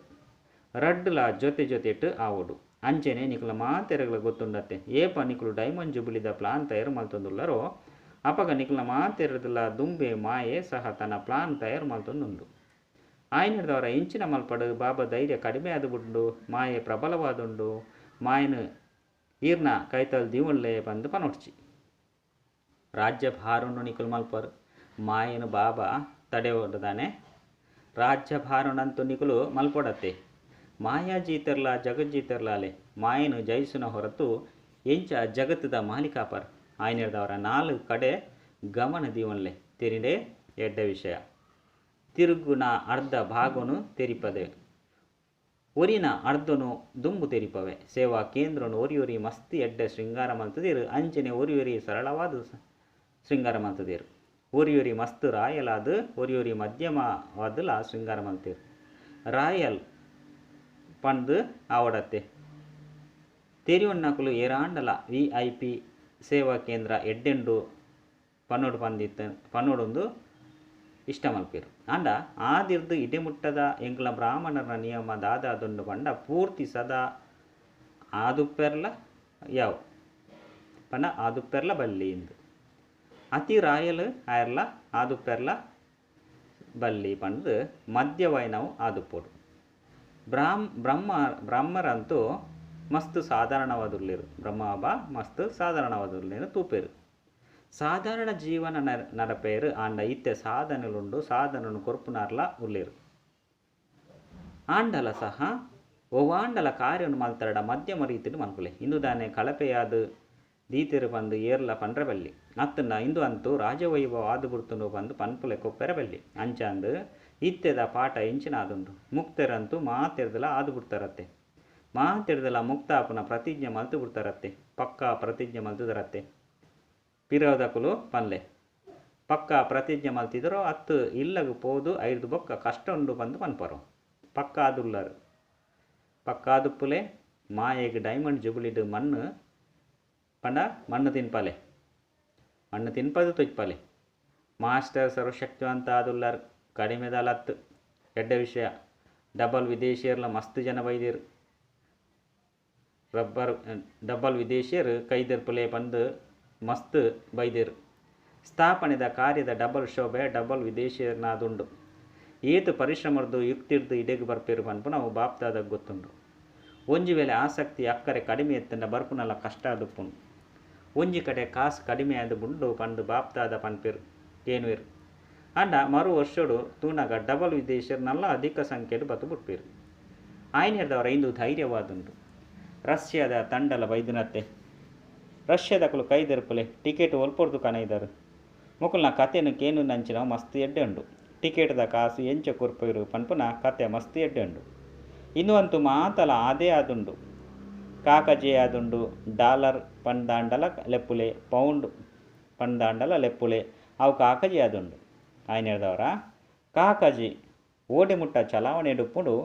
ರಡ್ಡುಲ ಜೊತೆ ಜೊತೆಟ್ ಆವೊಡು. ಅಂಚನೆ ನಿಕುಲ ಮಾತೆರಗಳ ಗೊತ್ತುಂಡತ್ತೆ. ಏಪ ನಿಕುಲು ಡೈಮಂಡ್ ಜುಬ್ಲಿದ ಪ್ಲಾನ್ ತಯಾರು ಮಲ್ತೊಂದುಲ್ಲರೋ ಅಪಗ ನಿಕುಲ ಮಾತೆರದಲ ದುಂಬೆ ಮಾಯೆ ಸಹ ತನ್ನ ಪ್ಲಾನ್ ತಯಾರು ಮಲ್ತೊಂದುಂಡು. ಆಯ್ನದವರ ಇಂಚಿನ ಮಲ್ಪಡು ಬಾಬಾ ಧೈರ್ಯ ಕಡಿಮೆ ಆದು ಬುಡ್ಡು ಮಾಯೆ ಪ್ರಬಲವಾದುಂಡು ಮಾಯನು ಈರ್ನ ಕೈತಲ್ ದೀವನ್ಲೆ ಬಂದು ಪನೊಡ್ಚಿ. ರಾಜ್ಯ ಭಾರನ್ನು ನಿಕುಲ್ ಮಲ್ಪರು ಮಾಯನು ಬಾಬಾ ತಡೆಯೊಡ್ದಾನೆ. ರಾಜ್ಯ ಭಾರನಂತೂ ನಿಕುಲು ಮಲ್ಪೊಡತ್ತೆ. ಮಾಯಾ ಜೀತರ್ಲ ಜಗಜ್ಜೀತರ್ಲಾಲೆ ಮಾಯನು ಜಯಿಸುನ ಹೊರತು ಎಂಚ ಜಗತ್ತದ ಮಾಲೀಕಾಪರ್. ಆಯ್ನದವರ 4 ಕಡೆ ಗಮನ ದೀವನ್ಲೆ ತೆರಿಂಡೆ ಎಡ್ಡ ವಿಷಯ. ತಿರುಗುನ ಅರ್ಧ ಭಾಗನು ತೆರಿಪದೆ, ಒರಿನ ಅರ್ಧನು ದುಂಬು ತೆರಿಪವೆ. ಸೇವಾ ಕೇಂದ್ರನು ಒರಿಯೊರಿ ಮಸ್ತ್ ಎಡ್ಡೆ ಶೃಂಗಾರ ಮಲ್ತದಿರು, ಅಂಚನೆ ಒರಿಯೊರಿ ಸರಳವಾದ ಶೃಂಗಾರ ಮಲ್ತದಿರು. ಒರಿಯೊರಿ ಮಸ್ತ್ ರಾಯಲಾದ ಒರಿಯೊರಿ ಮಧ್ಯಮವಾದಲ ಶೃಂಗಾರ ಮಲ್ತಿರು. ರಾಯಲ್ ಪಂದು ಆವಡತ್ತೆ ತೆರಿಯೊನ್ನಕುಲು ಏರಾಂಡಲ VIP ಸೇವಾ ಕೇಂದ್ರ ಎಡ್ಡೆಂಡು ಪನ್ನೋಡು ಪಂದಿತ್ತ ಪನ್ನೋಡೊಂದು ಇಷ್ಟ ಮಲ್ಪೇರು. ಆಂಡ ಆದಿರ್ದು ಇಡೆಮುಟ್ಟದ ಎಂಕ್ಲ ಬ್ರಾಹ್ಮಣರ ನಿಯಮ ದಾದಾದುಂಡು ಪಂಡ ಪೂರ್ತಿ ಸದಾ ಆದುಪ್ಪೆರ್ಲ ಯಾವು ಪಂಡ ಆದುಪ್ಪೆರ್ಲ ಬಲ್ಲಿ ಇಂದು ಅತಿ ರಾಯಲ್ ಆಯರ್ಲ ಆದುಪ್ಪೆರ್ಲ ಬಲ್ಲಿ ಪಂದು ಮಧ್ಯವಾಯಿನವು ಆದುಪ್ಪೋಡು. ಬ್ರಹ್ಮರಂತೂ ಮಸ್ತ್ ಸಾಧಾರಣವಾದುರ್ಲಿರು. ಬ್ರಹ್ಮ ಮಸ್ತ್ ಸಾಧಾರಣವಾದುರ್ಲಿರು ತೂಪೇರು. ಸಾಧಾರಣ ಜೀವನ ನಡಪೇರು. ಆಂಡ ಇತ್ತೆ ಸಾಧನೆಲುಂಡು, ಸಾಧನನು ಕೊರ್ಪುನಾರ್ಲ ಉಲ್ಲೇರು. ಆಂಡಲ ಸಹ ಒವಾಂಡಲ ಕಾರ್ಯನು ಮಲ್ತರಡ ಮಧ್ಯಮ ರೀತಿಡು ಮಲ್ಪುಲೆ. ಇಂದು ದಾನೆ ಕಳಪೆಯಾದ ದೀತೆರು ಬಂದು ಏರ್ಲ ಪಂಡ್ರೆ ಬಲ್ಲಿ. ಅತ್ತಂಡ ಇಂದು ಅಂತೂ ರಾಜವೈಭವ ಆದು ಬುಡ್ತುಂಡು ಬಂದು ಪನ್ಪುಲೆ ಕೊಪ್ಪೆರ ಬಲ್ಲಿ. ಅಂಚಾಂದು ಇತ್ತೆದ ಪಾಠ ಇಂಚಿನ ಆದುಂಡು. ಮುಕ್ತೆರಂತೂ ಮಾತೆರ್ದಲ ಆದು ಬಿಡ್ತಾರತ್ತೆ. ಮಾತೆರ್ದಲ ಮುಕ್ತಾಪನ ಪ್ರತಿಜ್ಞೆ ಮಲ್ತು ಬಿಡ್ತಾರತ್ತೆ. ಪಕ್ಕಾ ಪ್ರತಿಜ್ಞೆ ಮಲ್ತುದರತ್ತೆ. ಪಿರೋದಕುಲು ಪನ್ಲೆ ಪಕ್ಕ ಪ್ರತಿಜ್ಞೆ ಮಲ್ತಿದ್ರು ಅತ್ತು ಇಲ್ಲಗು ಪೋದು ಐದು ಬೊಕ್ಕ ಕಷ್ಟ ಉಂಡು ಬಂದು ಪನ್ಪರು. ಪಕ್ಕಾದುಲ್ಲರು ಪಕ್ಕಾದುಪ್ಪುಲೆ ಮಾಯೆಗೆ ಡೈಮಂಡ್ ಜುಬುಲಿಡು ಮಣ್ಣು ಪಂಡ ಮಣ್ಣು ತಿನ್ಪಾಲೆ, ಮಣ್ಣು ತಿನ್ಪದು ತುಚ್ಪಾಲೆ. ಮಾಸ್ಟರ್ ಸರ್ವಶಕ್ತಿವಂತ ಆದುಲ್ಲರು ಕಡಿಮೆದಲತ್ತು ಎಡ್ಡ ವಿಷಯ. ಡಬಲ್ ವಿದೇಶಿಯರ್ಲ ಮಸ್ತ್ ಜನ ಬೈದಿರು. ರಬ್ಬರ್ ಡಬಲ್ ವಿದೇಶಿಯರು ಕೈದೆರ್ಪುಲೆ ಬಂದು ಮಸ್ತ್ ಬೈದಿರು. ಸ್ಥಾಪನೆದ ಕಾರ್ಯದ ಡಬಲ್ ಶೋಭೆ ಡಬಲ್ ವಿದೇಶಿಯರ್ನಾದುಂಡು. ಏತು ಪರಿಶ್ರಮರ್ದು ಯುಕ್ತಿರ್ದು ಇಡೆಗ್ ಬರ್ಪೇರು ಪನ್ಪು ನಾವು ಬಾಪ್ತಾದಾಗ ಗೊತ್ತುಂಡು. ಒಂಜಿ ವೇಳೆ ಆಸಕ್ತಿ ಅಕ್ಕರೆ ಕಡಿಮೆ ಎತ್ತಂಡ ಬರ್ಪುನಲ್ಲ ಕಷ್ಟ ಆದುಪ್ಪುಂಡು. ಒಂಜಿ ಕಡೆ ಕಾಸು ಕಡಿಮೆ ಆದ ಬುಂಡು ಪಂದು ಬಾಪ್ತಾದ ಪನ್ಪೇರು ಕೇನುವೇರು. ಅಂಡ ಮರು ವರ್ಷಡು ತೂನಗ ಡಬಲ್ ವಿದೇಶಿಯರ್ನಲ್ಲ ಅಧಿಕ ಸಂಖ್ಯೆಡು ಬತ್ತು ಬಿಟ್ಪೇರು. ಆಯ್ನೇರ್ದವರ ಇಂದು ಧೈರ್ಯವಾದುಂಡು. ರಷ್ಯಾದ ತಂಡಲ ಬೈದಿನತ್ತೆ. ರಷ್ಯಾದಕುಲು ಕೈದೆರ್ಪುಲೆ ಟಿಕೆಟ್ ಒಲ್ಪೊರ್ದು ಕನೈದರು. ಮುಕುಲ್ನ ಕತೆನು ಕೇನು ನಂಚಿನ ಮಸ್ತ್ ಎಡ್ಡೆ ಉಂಡು. ಟಿಕೆಟ್ದ ಕಾಸು ಎಂಚ ಕೊರ್ಪೇರು ಪನ್ಪುನ ಕತೆ ಮಸ್ತ್ ಎಡ್ಡೆ ಉಂಡು. ಇನ್ನು ಅಂತೂ ಮಾತಲ ಅದೇ ಆದುಂಡು. ಕಾಕಜೆ ಆದುಂಡು. ಡಾಲರ್ ಪಂದಾಂಡಲ ಲೆಪ್ಪುಲೆ, ಪೌಂಡ್ ಪಂದಾಂಡಲ ಲೆಪ್ಪುಲೆ, ಅವು ಕಾಕಜಿ ಆದುಂಡು. ಆಯ್ನೇರ್ದವರ ಕಾಕಜಿ ಓಡೆ ಮುಟ್ಟ ಚಲಾವಣೆ ಡುಪ್ಪುಂಡು.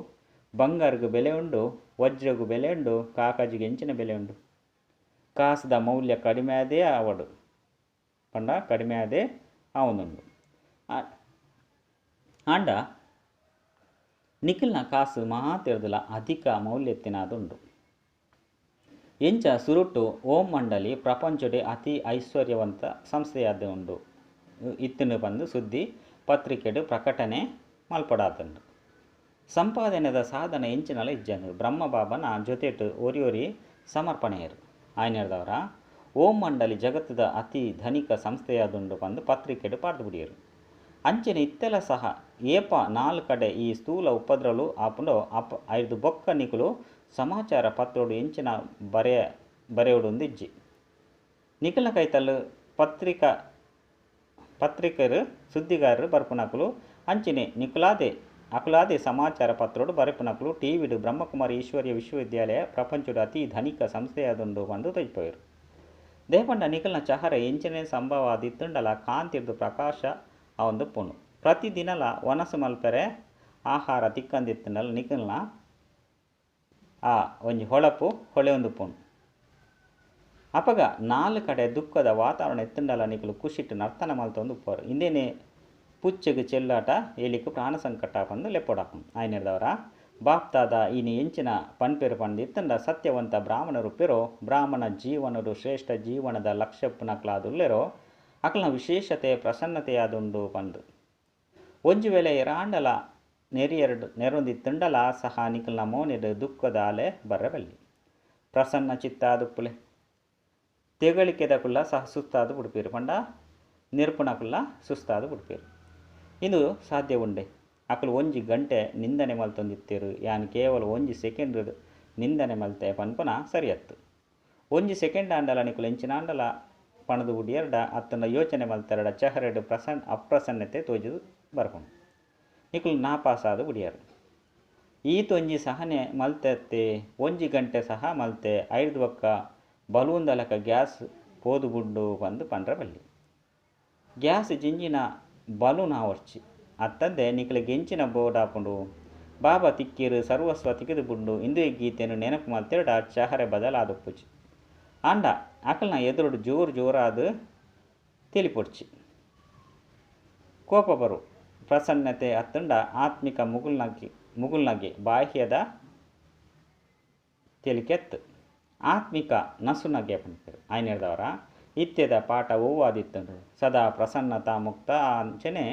ಬಂಗಾರಗು ಬೆಲೆ ಉಂಡು, ವಜ್ರಗು ಬೆಲೆ ಉಂಡು, ಕಾಕಜಿಗೆ ಎಂಚಿನ ಬೆಲೆ ಉಂಡು. ಕಾಸದ ಮೌಲ್ಯ ಕಡಿಮೆ ಆದೇ ಆವಡು ಪಂಡ ಕಡಿಮೆ ಆದೇ ಆವೊಂದುಂಡು. ಆಂಡ ನಿಖಿಲ್ನ ಕಾಸು ಮಾತೆರ್ದಲ ಅಧಿಕ ಮೌಲ್ಯತ್ತಿನಾದುಂಡು. ಎಂಚ ಸುರುಟು ಓಂ ಮಂಡಲಿ ಪ್ರಪಂಚಡೆ ಅತಿ ಐಶ್ವರ್ಯವಂತ ಸಂಸ್ಥೆಯಾದ ಉಂಡು ಇತ್ತನು ಬಂದು ಸುದ್ದಿ ಪತ್ರಿಕೆಡು ಪ್ರಕಟಣೆ ಮಲ್ಪಡಾತುಂಡು. ಸಂಪಾದನೆದ ಸಾಧನ ಎಂಚಿನಲ ಇಜ್ಜಂದು ಬ್ರಹ್ಮಬಾಬನ ಜೊತೆಟು ಒರಿ ಒರಿ ಸಮರ್ಪಣೆಯರು. ಆಯ್ನೇರ್ದವರ ಓಂ ಮಂಡಲಿ ಜಗತ್ತದ ಅತಿ ಧನಿಕ ಸಂಸ್ಥೆಯಾದುಂಡು ಬಂದು ಪತ್ರಿಕೆಡು ಪಾಡ್ದು ಬಿಡಿಯರು. ಅಂಚನೆ ಇತ್ತೆಲ ಸಹ ಏಪ 4 ಕಡೆ ಈ ಸ್ಥೂಲ ಉಪದ್ರಲು ಆಪುಂಡೋ ಅಪ್ ಐದು ಬೊಕ್ಕ ನಿಕುಲು ಸಮಾಚಾರ ಪತ್ರೋಡು ಎಂಚಿನ ಬರೆಯೋಡೊಂದು ಇಜ್ಜಿ. ನಿಖಲ ಕೈತಲ್ಲು ಪತ್ರಿಕೆರು ಸುದ್ದಿಗಾರರು ಬರ್ಪುನಕುಲು ಅಂಚನೆ ನಿಕುಲಾದೆ ಅಕುಲಾದೆ ಸಮಾಚಾರ ಪತ್ರೋಡು ಬರೆಪುನಕುಲು ಟಿವಿಡು ಬ್ರಹ್ಮಕುಮಾರಿ ಈಶ್ವರ್ಯ ವಿಶ್ವವಿದ್ಯಾಲಯ ಪ್ರಪಂಚದ ಅತಿ ಧನಿಕ ಸಂಸ್ಥೆಯಾದುಂಡು ಬಂದು ತೋಯ್ಪೋಯರು. ದೇಪಂಡ ನಿಖಲ್ನ ಚಹರ ಎಂಚಿನ ಸಂಭವ ಆದಿತ್ತುಂಡಲ ಕಾಂತಿರ್ದು ಪ್ರಕಾಶ ಆ ಒಂದು ಪುಣ್ಣು. ಪ್ರತಿದಿನಲ ವನಸು ಮಲ್ಪೆರೆ ಆಹಾರ ತಿಕ್ಕಂದಿತ್ತುಂಡಲ ನಿಖಲ್ನ ಆ ಒಂಜಿ ಹೊಳಪು ಹೊಳೆ ಒಂದು ಪುಣ್ಣು. ಅಪಗ 4 ಕಡೆ ದುಃಖದ ವಾತಾವರಣ ಎತ್ತುಂಡಲ ನಿಕುಲು ಖುಷಿಟ್ಟು ನರ್ತನ ಮಲ್ತೊಂದು ಉಪ್ಪರು. ಇಂದೇನೆ ಪುಚ್ಚೆಗು ಚೆಲ್ಲಾಟ ಏಲಿಕ್ಕು ಪ್ರಾಣ ಸಂಕಟ ಪಂದು ಲೆಪ್ಪೊಡಾಕು. ಆಯ್ನೇರ್ದವರ ಬಾಪ್ತಾದ ಇನಿ ಎಂಚಿನ ಪನ್ಪೆರು ಪಂದು ಇತ್ತಂಡ ಸತ್ಯವಂತ ಬ್ರಾಹ್ಮಣರು ಪೆರೋ ಬ್ರಾಹ್ಮಣ ಜೀವನರು ಶ್ರೇಷ್ಠ ಜೀವನದ ಲಕ್ಷ್ಯಪ್ಪುನಕ್ಲಾದುಲ್ಲೆರೋ ಅಕಲ್ನ ವಿಶೇಷತೆ ಪ್ರಸನ್ನತೆಯಾದುಂಡು ಪಂದು. ಒಂಜಿ ವೇಳೆ ಎರಾಂಡಲ ನೆರಿಯರ್ಡ್ ನೆರೊಂದಿತ್ತುಂಡಲ ಸಹ ನಿಕಲ್ನ ಮೋನೆಡ್ ದುಃಖದ ಅಲೆ ಬರಬಲ್ಲಿ. ಪ್ರಸನ್ನ ಚಿತ್ತಾದುಪ್ಪುಲೆ ತೆಗಳಿಕೆದಕುಲ್ಲ ಸಹ ಸುಸ್ತಾದ ಬುಡ್ಪೇರು ಪಂಡ ನೆರ್ಪುನಕುಲ್ಲ ಸುಸ್ತಾದ ಬುಡ್ಪೇರು. ಇಂದು ಸಾಧ್ಯ ಉಂಡೆ. ಅಕುಲು ಒಂಜಿ ಗಂಟೆ ನಿಂದನೆ ಮಲ್ತೊಂದಿತ್ತೇರು, ಯಾನ್ ಕೇವಲ ಒಂಜಿ ಸೆಕೆಂಡ್ ನಿಂದನೆ ಮಲ್ತೆ ಪನ್ಪುನ ಸರಿಯತ್ತು. ಒಂಜಿ ಸೆಕೆಂಡ್ ಆಂಡಲ ನಿಕುಲು ಎಂಚಿನಾಂಡಲ ಪಣದು ಬುಡಿಯರ್ಡ ಅತ್ತಂಡ ಯೋಚನೆ ಮಲ್ತರಡ ಚಹರೆಡ್ ಅಪ್ರಸನ್ನತೆ ತೋಜುದು ಬರ್ಪುಂಡು. ನಿಕುಲು ನಾಪಾಸಾದ ಬುಡಿಯರು. ಈತೊಂಜಿ ಸಹನೆ ಮಲ್ತೆ ಒಂಜಿ ಗಂಟೆ ಸಹ ಮಲ್ತೆ ಐರ್ದ ಬೊಕ್ಕ ಬಲೂಂದಲಕ ಗ್ಯಾಸ್ ಪೋದು ಬುಡ್ಡು ಬಂದು ಪಂಡ್ರ ಬಲ್ಲಿ. ಗ್ಯಾಸ್ ಜಿಂಜಿನ ಬಲೂನ್ ಆವರ್ಚಿ ಅತ್ತಂದೆ ನಿಕುಲು ಗೆಂಚಿನ ಬೋಡಾಪುಂಡು. ಬಾಬಾ ತಿಕ್ಕೀರು ಸರ್ವಸ್ವ ತಿಕ್ಕಿದು ಬುಂಡು ಇಂದುವೆ ಗೀತೆಯನ್ನು ನೆನಪು ಮಲ್ತೆರಡ ಚಹರೆ ಬದಲಾದೊಪ್ಪುಜಿ. ಆಂಡ ಅಕಲ್ನ ಎದುರುಡು ಜೋರು ಜೋರಾದ ತಿಳಿಪೊಡ್ಚಿ. ಕೋಪ ಬರು ಪ್ರಸನ್ನತೆ ಅತ್ತಂಡ ಆತ್ಮಿಕ ಮುಗುಲ್ನಗೆ ಬಾಹ್ಯದ ತೆಲಿಕೆತ್ತು ಆತ್ಮಿಕ ನಸುನಗೆ ಪನ್ಪೆರ್. ಆಯ್ನೆರ್ದವರ ಇತ್ಯದ ಪಾಠ ಓವಾದಿತ್ತಂಡು ಸದಾ ಪ್ರಸನ್ನತಾ ಮುಕ್ತ ಅಂಚನೆ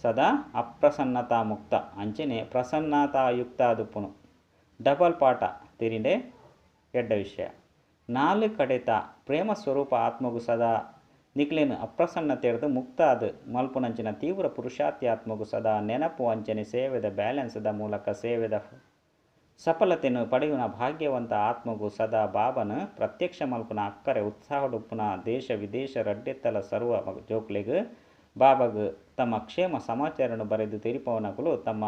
ಸದಾ ಅಪ್ರಸನ್ನತಾ ಮುಕ್ತ ಅಂಚನೆ ಪ್ರಸನ್ನತಾಯುಕ್ತ ದುಪ್ಪುನು. ಡಬಲ್ ಪಾಠ ತೆರಿಂಡೆ ಎಡ್ಡ ವಿಷಯ. ನಾಲ್ ಕಡೆತ ಪ್ರೇಮ ಸ್ವರೂಪ ಆತ್ಮಗು ಸದಾ ನಿಕ್ಲೇನ್ ಅಪ್ರಸನ್ನತೆರ್ದು ಮುಕ್ತಾದ ಮಲ್ಪುನಂಚಿನ ತೀವ್ರ ಪುರುಷಾರ್ಥಿ ಆತ್ಮಗು ಸದಾ ನೆನಪು ಅಂಚನೆ ಸೇವೆದ ಬ್ಯಾಲೆನ್ಸ್ದ ಮೂಲಕ ಸೇವೆದ ಸಫಲತೆಯನ್ನು ಪಡೆಯುವ ಭಾಗ್ಯವಂತ ಆತ್ಮಗು ಸದಾ ಬಾಬನ ಪ್ರತ್ಯಕ್ಷ ಮಲ್ಪುನ ಅಕ್ಕರೆ ಉತ್ಸಾಹಡುಪ್ಪುನ ದೇಶ ವಿದೇಶ ರಡ್ಡೆತ್ತಲ ಸರ್ವ ಜೋಕ್ಲೆಗ್ ಬಾಬಗ್ ತಮ್ಮ ಕ್ಷೇಮ ಸಮಾಚಾರವನ್ನು ಬರೆದು ತೆರಿಪವನಕುಲು ತಮ್ಮ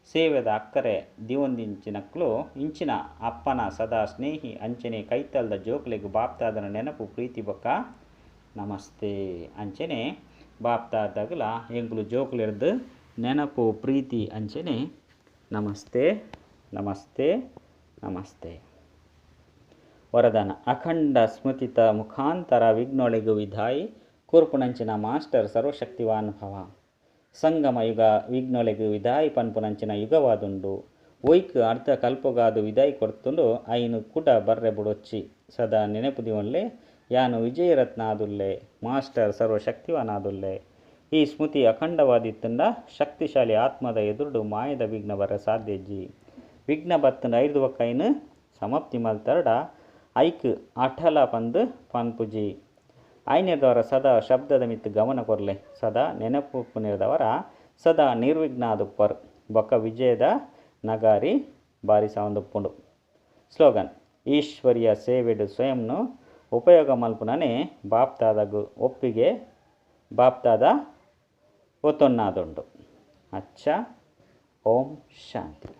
ಸೇವೆದ ಅಕ್ಕರೆ ದಿವೊಂದಿಂಚಿನಕ್ಲು ಇಂಚಿನ ಅಪ್ಪನ ಸದಾ ಸ್ನೇಹಿ ಅಂಚನೆ ಕೈತಲ್ದ ಜೋಕ್ಲೆಗ್ ಬಾಪ್ತಾದನ ನೆನಪು ಪ್ರೀತಿ ಬೊಕ್ಕ ನಮಸ್ತೆ. ಅಂಚನೆ ಬಾಪ್ತಾದಗಲ ಎಂಕುಲು ಜೋಕ್ಲೆರ್ದು ನೆನಪು ಪ್ರೀತಿ ಅಂಚನೆ ನಮಸ್ತೆ ನಮಸ್ತೆ ನಮಸ್ತೆ. ವರದಾನ ಅಖಂಡ ಸ್ಮೃತಿತ ಮುಖಾಂತರ ವಿಘ್ನೊಳೆಗು ವಿಧಾಯಿ ಕೂರ್ಪುನಂಚಿನ ಮಾಸ್ಟರ್ ಸರ್ವಶಕ್ತಿವಾನ್ ಭವ. ಸಂಗಮ ಯುಗ ವಿಘ್ನೊಳೆಗು ವಿಧಾಯಿ ಪನ್ಪುನಂಚಿನ ಯುಗವಾದುಂಡು. ಒಯ್ಕ್ ಅರ್ಧ ಕಲ್ಪಗಾದು ವಿದಾಯಿ ಕೊರ್ತುಂಡು ಐನು ಕುಡ ಬರ್ರೆ ಬುಡೊಚ್ಚಿ. ಸದಾ ನೆನಪು ದಿವೊನ್ಲೆ ಯಾನು ವಿಜಯರತ್ನ ಆದುಲ್ಲೆ, ಮಾಸ್ಟರ್ ಸರ್ವಶಕ್ತಿವಾನ್ ಆದುಲ್ಲೆ. ಈ ಸ್ಮೃತಿ ಅಖಂಡವಾದಿತ್ತುಂಡ ಶಕ್ತಿಶಾಲಿ ಆತ್ಮದ ಎದುರುಡು ಮಾಯದ ವಿಘ್ನ ಬರ್ರೆ ಸಾಧ್ಯಜ್ಜಿ. ವಿಘ್ನ ಬತ್ತುಂಡ ಐರ್ದು ಬೊಕ್ಕ ಐನು ಸಮಾಪ್ತಿ ಮಲ್ತರಡ ಐಕ್ ಅಠಲ ಪಂದು ಪನ್ಪುಜಿ. ಐನೆರ್ದವರ ಸದಾ ಶಬ್ದದ ಮಿತ್ತು ಗಮನ ಕೊರ್ಲೆ. ಸದಾ ನೆನಪು ಪುನೆರ್ದವರ ಸದಾ ನಿರ್ವಿಘ್ನ ಆದುಪ್ಪರ್ ಬೊಕ್ಕ ವಿಜಯದ ನಗಾರಿ ಬಾರಿಸಾವೊಂದುಪ್ಪುಂಡು. ಸ್ಲೋಗನ್ ಈಶ್ವರ್ಯ ಸೇವೆಡು ಸ್ವಯಂನು ಉಪಯೋಗ ಮಲ್ಪುನನೆ ಬಾಪ್ತಾದಗು ಒಪ್ಪಿಗೆ ಬಾಪ್ತಾದ ಒತ್ತೊನ್ನಾದುಂಡು. ಅಚ್ಚ ಓಂ ಶಾಂತಿ.